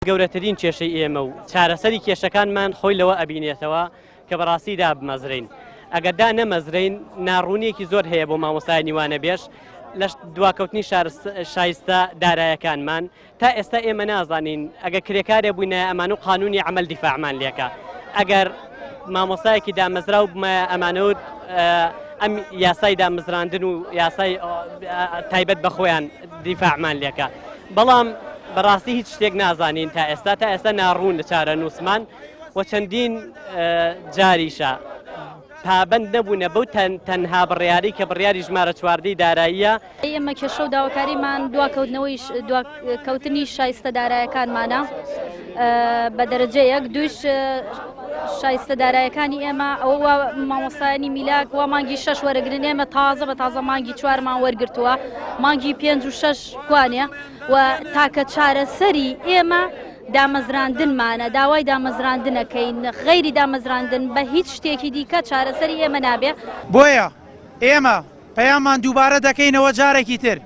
گەورەترین کێشەی ئێمە و چارەسەری کێشەکانمان خۆی لەوە ئەبینێتەوە کە بەڕاستی دابمەزرێین. ئەگەر دانەمەزرێین ناڕوونییەکی زۆر هەیە بۆ مامۆستایانی وانەبێژ لە دواکەوتنی شایستە دارایەکانمان. تا ئێستا ئێمە نازانین ئەگەر کرێکارێ بووینایە ئەمان و قانونی عەمەل دیفاعمان لێکا. ئەگەر مامۆستایەکی دامەزراو بمایە ئەمانەوت ئەم یاسای دامەزراندن و یاسای تایبەت بە خۆیان دیفاعمان لێکا. بەڵام بەڕاستی هیچ شتێک نازانین تا ئێستا تا ئێستا ناڕوون لە چارەنووسمان و چەندین جاریشە پابەند نەبوونە بەو تەنها بڕیاری کە بڕیاری ژمارە چواردەی داراییە. ئێمە کێشە و داواکاریمان دواکەوتنەوەی دواکەوتنی شایستە دارایەکانمانە بە دەرەجەیەک دووش شایستە دارایەکانی ئێمە ئەوە مامۆستایانی میلاک وا مانگی شەش وەرەگرن ئێمە تازە بە تازە مانگی چوارمان وەرگتووە مانگی پێنج و شەش کوانێ و تاکە چارەسەری ئێمە دامەزراندنمانە داوای دامەزراندنەکەین غەیری دامەزراندن بە هیچ شتێکی دیکە چارەسەری ئێمە نابێ. بۆیە ئێمە پەیاممان دووبارە دەکەینەوە جارێکی تر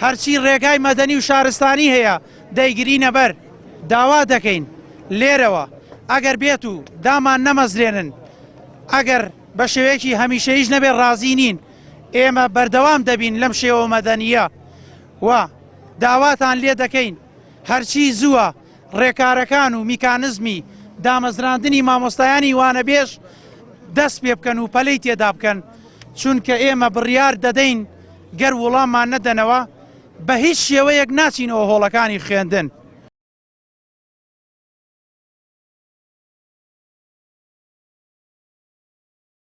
هەرچی ڕێگای مەدەنی و شارستانی هەیە دەیگرینە بەر، داوا دەکەین لێرەوە ئەگەر بێت و دامان نەمەزرێنن ئەگەر بە شێوەیەکی هەمیشەییش نەبێت ڕازی نین ئێمە بەردەوام دەبین لەم شێوە مەدەنییە و داواتان لێ دەکەین هەرچی زووە ڕێکارەکان و میکانزمی دامەزراندنی مامۆستایانی وانەبێژ دەست پێ بکەن و پەلەی تێدا بکەن چونکە ئێمە بڕیار دەدەین گەر وڵاممان نەدەنەوە بە هیچ شێوەیەک ناچینەوە هۆڵەکانی خوێندن.